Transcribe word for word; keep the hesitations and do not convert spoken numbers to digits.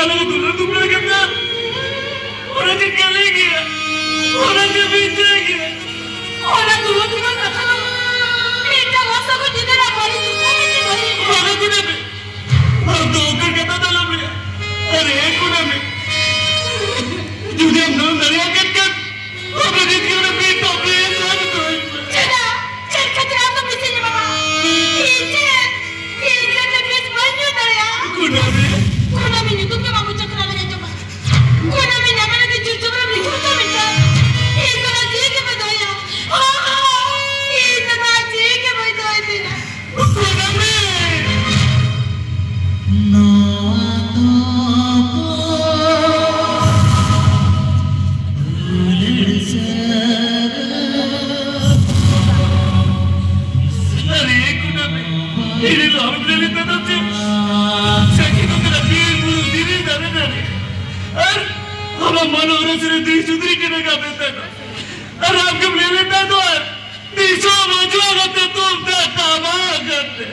ᱫᱩᱞᱟᱹᱲ ᱫᱩᱯᱞᱟᱹᱲ ᱠᱟᱛᱷᱟ, ᱚᱱᱟ ᱪᱮᱫ ᱠᱟᱹᱞᱤ ᱜᱮᱭᱟ, ᱚᱱᱟ ᱪᱮᱫ ᱵᱤᱪᱟᱹᱨ ᱜᱮᱭᱟ? ᱚᱱᱟ ᱫᱩᱞᱟᱹᱲ ᱫᱩᱯᱞᱟᱹᱲ ᱠᱟᱛᱷᱟ ᱫᱚ ᱢᱤᱫᱴᱟᱝ ᱚᱥᱚᱜᱚ ᱜᱤᱫᱽᱨᱟᱹ ᱵᱟᱹᱲᱤᱡ ᱫᱩᱠᱷᱟᱹ ᱢᱤᱫᱴᱮᱱ ᱵᱟᱹᱲᱤᱡ᱾ ᱵᱟᱝᱟ ᱠᱩᱱᱟᱹᱢᱤ, ᱟᱢ ᱫᱚ ᱚᱱᱠᱟᱱ ᱠᱟᱛᱷᱟ ᱫᱚ ᱟᱞᱚᱢ ᱞᱟᱹᱭᱟ᱾ ᱟᱨᱮ ᱠᱩᱱᱟᱹᱢᱤ, ᱡᱩᱫᱤ ᱟᱢ ᱱᱚᱣᱟᱢ ᱫᱟᱲᱮᱭᱟᱜ ᱠᱟᱱ ᱠᱷᱟᱱ, ᱟᱢ ᱫᱚ ᱱᱤᱛ ᱜᱮ ᱚᱱᱟ ᱵᱤᱥ ᱴᱚᱯ ᱨᱮ ᱫᱚᱱ ᱩᱛᱟᱹᱨ ᱢᱮ᱾ ᱪᱮᱫᱟᱜ? ᱪᱮᱫ ᱠᱷᱟᱹᱛᱤᱨ ᱟᱢ ᱫᱚ ᱵᱤᱥ ᱤᱧ ᱮᱢᱟᱢᱟ? ᱤᱧ ᱪᱮᱫ? ᱤᱧ ᱪᱮᱫ ᱵᱤᱥ ᱵᱟᱹᱧ ᱧᱩ ᱫᱟᱲᱮᱭᱟᱜᱼᱟ? ᱠᱩᱱᱟᱹᱢᱤ᱾ ᱠᱩᱱᱟᱹᱢᱤ ᱧᱩᱛᱩᱢ ᱜᱮ ᱵᱟᱝ ᱵᱩᱡᱷᱟᱹᱜ ᱠᱟᱱᱟ, ᱟᱞᱚᱧ ᱟᱸᱡᱚᱢᱟ᱾ ᱠᱩᱱᱟᱹᱢᱤ ᱧᱟᱢ ᱞᱟᱹᱜᱤᱫ ᱡᱩᱨ ᱡᱚᱵᱚᱨ ᱮᱢ ᱞᱟᱹᱜᱤᱫ ᱦᱚᱪᱚ ᱢᱮᱱᱛᱮ᱾ ᱤᱧ ᱫᱚ ᱱᱚᱣᱟ ᱡᱤᱣᱤ ᱜᱮ ᱵᱟᱹᱧ ᱫᱚᱦᱚᱭᱟ᱾ ᱤᱧ ᱫᱚ ᱱᱚᱣᱟ ᱡᱤᱣᱤ ᱜᱮ ᱵᱟᱹᱧ ᱫᱚᱦᱚᱭ ᱛᱤᱧᱟ᱾ ᱠᱩᱱᱟᱹᱢᱤ! ᱱᱚᱣᱟ ᱫᱚ ᱫᱩᱞᱟᱹᱲ ᱥᱟᱹᱜᱟᱹᱭ᱾ ᱟᱨᱮ ᱠᱩᱱᱟᱹᱢᱤ, ᱤᱧ ᱫᱚ ᱟᱢ ᱞᱟᱹᱜᱤᱫ ᱛᱮᱫᱚ ᱪᱮᱫ? ᱥᱟᱹᱠᱷᱤ ᱫᱚ ᱠᱟᱱᱟ ᱵᱤᱨ ᱵᱩᱨᱩ ᱫᱷᱤᱨᱤ ᱫᱟᱨᱮ ᱱᱟᱹᱲᱤ᱾ ᱟᱨ ᱟᱢᱟᱜ ᱢᱚᱱᱳᱦᱚᱨ ᱥᱮᱨᱮᱧ ᱫᱤᱥ ᱦᱩᱫᱨᱤ ᱠᱟᱱᱟ ᱜᱟᱵᱮ ᱛᱟᱭᱱᱚᱢ᱾ ᱟᱨ ᱟᱢ ᱜᱮᱢ ᱞᱟᱹᱭ ᱞᱮᱫᱟ ᱫᱚ ᱟᱨ ᱫᱤᱥᱚᱢ ᱚᱡᱚᱜ ᱠᱟᱛᱮ ᱛᱩᱢᱫᱟᱜ ᱴᱟᱢᱟᱠ ᱟᱛᱮ᱾